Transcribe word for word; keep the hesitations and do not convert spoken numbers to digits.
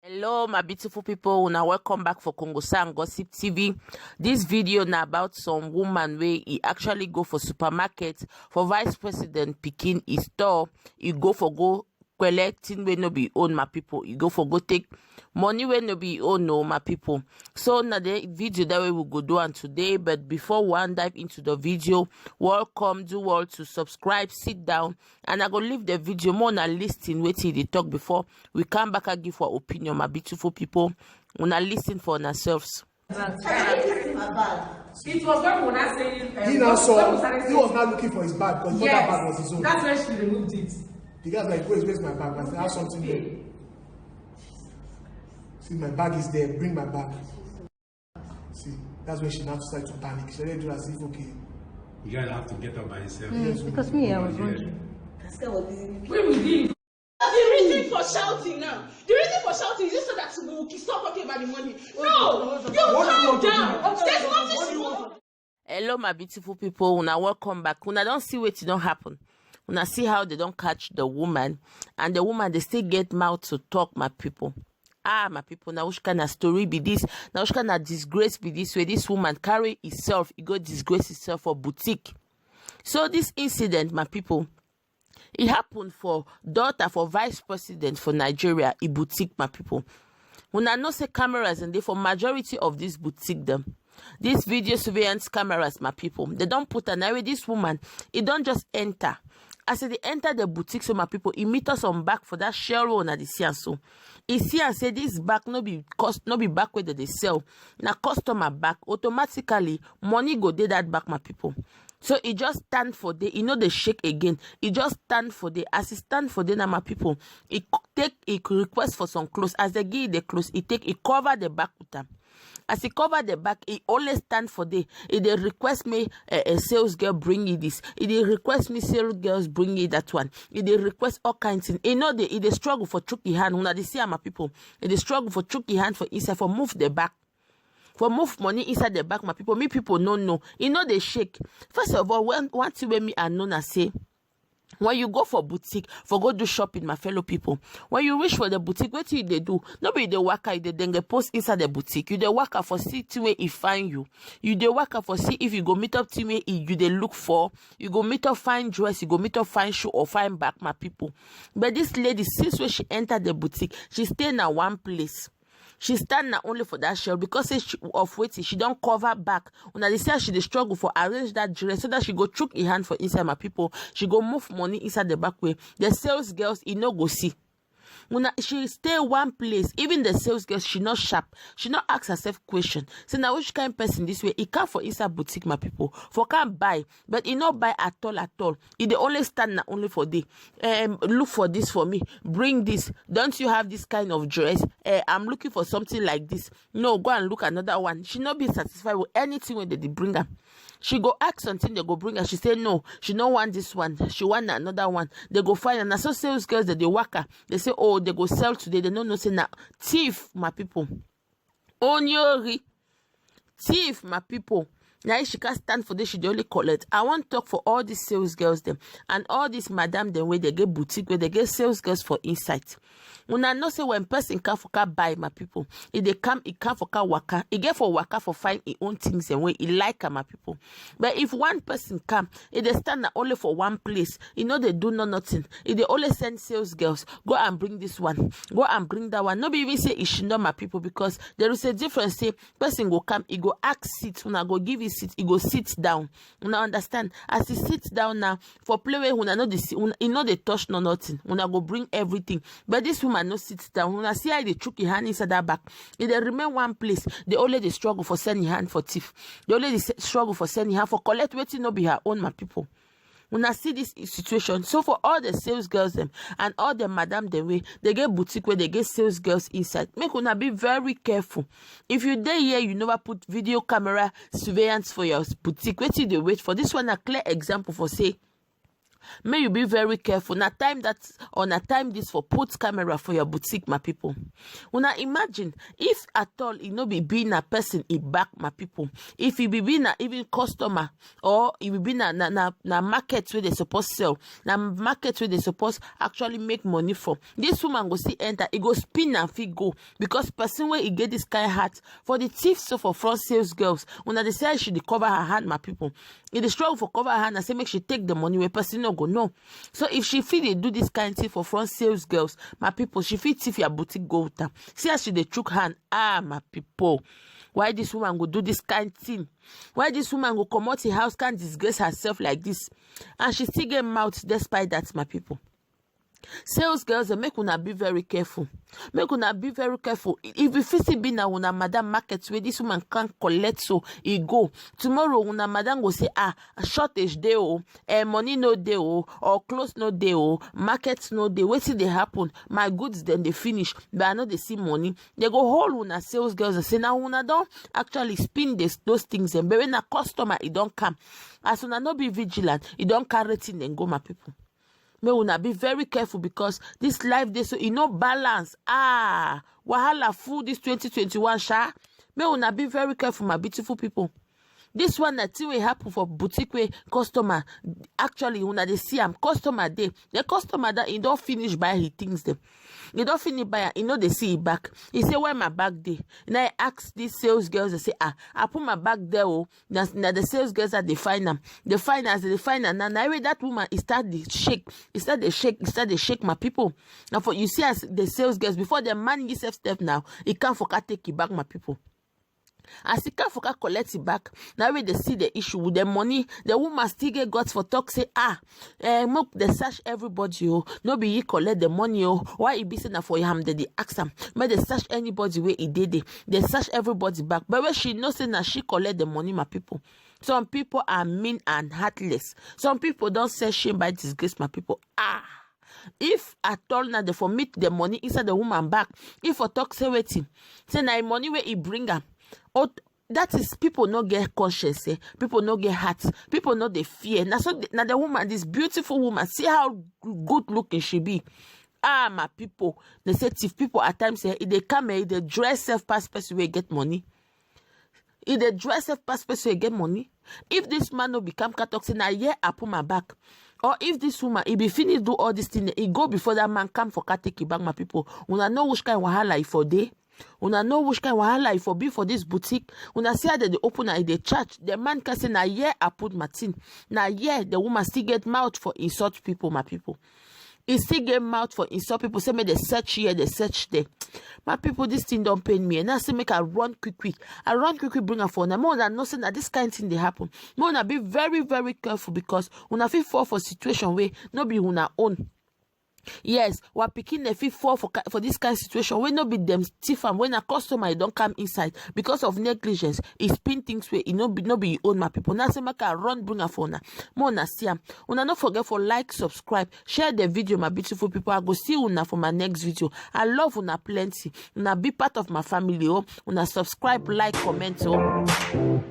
Hello, my beautiful people. Una welcome back for Congo Sang Gossip T V. This video na about some woman wey e actually go for supermarket for vice president pikin e store. E go for go collecting wey no be own, my people. E go for go take money wey no be own, no, my people. So na the video that way we go do on today. But before we wan dive into the video, welcome, do well to subscribe, sit down, and I go leave the video more na listen wetin e dey talk before we come back and give our opinion, my beautiful people. Una listen for yourselves. It was when we were not saying. Um, He now when saw. we started He saying, was now looking for his bag because he thought that bag was his own. That's when she removed it. The guy's like, "Wait, where's my bag?" I said, "I have something there." See, my bag is there. Bring my bag. See, that's when she now started to panic. She started to do as if, okay. You guys have to get up by yourself. Yes, Because me, I was wondering. When we did. The reason for shouting now. The reason for shouting is just so that we will stop talking about the money. No, you What do you calm want to do? down. There's nothing What do you small. want to Hello, my beautiful people. Una welcome back. Una don see wetin don happen. Una see how they don catch the woman, and the woman dey still get mouth to talk, my people. Ah, my people, na which kind of story be this? Na which kind of disgrace be this? Where this woman carry herself, e go disgrace herself for boutique. So this incident, my people, e happen for daughter for vice president for Nigeria, e boutique, my people. Una know say cameras and dey for majority of this boutique dem. This video surveillance cameras, my people, they don put am na wey this woman, e don just enter. As e dey enter the boutique, so my people, e meet us on back for that shell wey una dey see am so. E see am say this back no be cost, no be back wey dem dey sell. Na customer back. Automatically, money go dey that back, my people. So e just stand for there. E no dey shake again. E just stand for there. As e stand for there now, my people, e c- take e request for some clothes. As they give the clothes, e take e cover the back with am. As e cover the back, e always stand for there. E dey request me a, a sales girl bring you this. E dey request me sales girls bring you that one. E dey request all kinds things. E no dey, e dey struggle for chook e hand. Una dey see am, my people. E dey struggle for chook e hand for inside for move the back. For move money inside the back, my people. Me people no know. E no dey shake. First of all, when one thing wey me I know na say when you go for boutique for go do shopping, my fellow people, when you reach for the boutique, wetin you dey do? No be you dey waka, you dey denge post inside the boutique. You dey waka for see thing wey e find you. You dey waka for see if you go meet up thing wey e- you dey look for. You go meet up fine dress, you go meet up fine shoe or fine bag, my people. But this lady, since when she enter the boutique, she stay na one place. She stand na only for that shell because say she, of wetin she don cover back. Una dey see as she dey struggle for arrange that dress so that she go chook e hand for inside, my people. She go move money inside the back way. The sales girls, e no go see. Una, she stay one place. Even the sales girls, she not sharp. She not ask herself question. Say na which kind person this way? E come for inside boutique, my people, for come buy, but e not buy at all, at all. E dey only stand na only for day. Um, look for this for me. Bring this. Don't you have this kind of dress? Uh, I'm looking for something like this. No, go and look another one. She not be satisfied with anything when they dey bring am. She go ask something, they go bring her. She say no, she no want this one. She want another one. They go find her. Na so sales girls that they waka. They say, oh, they go sell today. They no know say na thief, my people. Onyori. Thief, my people. Now she can't stand for this. She dey only collect. I want talk for all these sales girls them and all these madam them where they get boutique, where they get sales girls for inside. Una know say when person come for car buy, my people, if they come, e come for car waka. E get for waka for find e own things and way e like am, my people. But if one person come, e dey stand na only for one place. E no dey do no nothing. E dey only send sales girls, go and bring this one, go and bring that one. No be even say e should not, my people, because there is a difference. Say person go come, e go ask seat, una go give e seat, e go sit down. Una understand? As e sit down now, for play wey una no dey see, una, e no dey touch no nothing. Una go bring everything. But this woman no sit down. Una see how e dey chook e hand inside that back. E dey remain one place. They only dey struggle for send e hand for thief. They only dey se- struggle for send e hand for collect wetin no be her own, my people. Una see this situation. So for all the sales girls them and all the madam them way, they get boutique where they get sales girls inside. Make una be very careful. If you dey here, you never put video camera surveillance for your boutique. Wait till they wait for this one. A clear example for say May you be very careful. Na time that or na time this for put camera for your boutique, my people. Una imagine if at all e no be being a person e back, my people. If e be being a even customer, or e be being na na na market where they suppose sell, na market where they suppose actually make money for. This woman go see enter, e go spin and fit go, because person where e get this kind heart for the thief, so for front sales girls, una dey say she dey cover her hand, my people. E dey struggle for cover her hand and say make she take the money where person no go know. So if she fit dey do this kind thing for front sales girls, my people, she fit thief your boutique go with am. See as she dey chook hand. Ah, my people, why this woman go do this kind thing? Why this woman go comot her house, can disgrace herself like this? And she still get mouth despite that, my people. Sales girls, eh, make una be very careful. Make una be very careful. If you fit see be na una madam market where this woman can't collect, so e go. Tomorrow una madam go say, ah, shortage dey o, eh, money no dey o, or clothes no dey o, market no dey. Wetin dey happen? My goods dem dey finish, but I no dey see money. They go hold una sales girls and say na una don actually spin this, those things dem. But when na customer, e don come. As una no be vigilant, e don carry thing dem go, my people. May una be very careful, because this life dey so e no balance. Ah, wahala full this twenty twenty-one, sha. May una be very careful, my beautiful people. This one na thing wey happen for boutique wey customer, actually, una dey see am. Customer dey, the customer that e don finish buy his things dem. E don finish buy am, e no dey see e back. E say, "Where my bag dey?" Na e ask these sales girls, they say, "Ah, I put my bag there o." Na na the sales girls that dey find am. They find as they find am. Na na wey that woman e start dey shake, e start dey shake, e start dey shake, my people. Na for you see as the sales girls, before the man himself step now, e come for car take e bag, my people. As e come for car collect e bag, na wey they see the issue with the money. The woman still get guts for talk say, ah, eh, make they search everybody o. No be he collect the money o. Why e be say na for am they dey ask am? Make they search anybody wey e dey dey. They search everybody back. But when she know say na she collect the money, my people. Some people are mean and heartless. Some people don sell shame by disgrace, my people. Ah, if at all now they for meet the money inside the woman back, if for talk say wetin, say na im money wey e bring am. Oh, that is, people no get conscience, eh? People no get heart. People no dey fear. Na so the, na the woman, this beautiful woman, see how good looking she be. Ah, my people, they say thief people at times, eh, e dey come, eh, e dey dress self pass person wey get money. E dey dress self pass person wey get money. If this man no become car talk say na here I put my back, or if this woman e be finish do all this thing, e go before that man come for car take e bag, my people. Una know which kind wahala e for dey? Una know which kind wahala e for be for this boutique? Una see how they dey open and e dey charge. The man can say na here I put my thing. Na here the woman still get mouth for insult people, my people. E still get mouth for insult people. Say make they search here, they search there. My people, this thing don't pain me. And I say make I run quick quick. I run quick quick, bring am for una. More than no say that this kind thing dey happen. More una be very very careful, because una fit fall for situation wey no be una own. Yes, our pikin dem fit fall for ki- for this kind situation wey no be dem thief am, when a customer e don come inside because of negligence. E spin things wey e no be no be e own, my people. Now say make I run bring am for una. More una see am. Una no forget for like, subscribe, share the video, my beautiful people. I go see una for my next video. I love una plenty. Una be part of my family, oh. Una subscribe, like, comment, oh.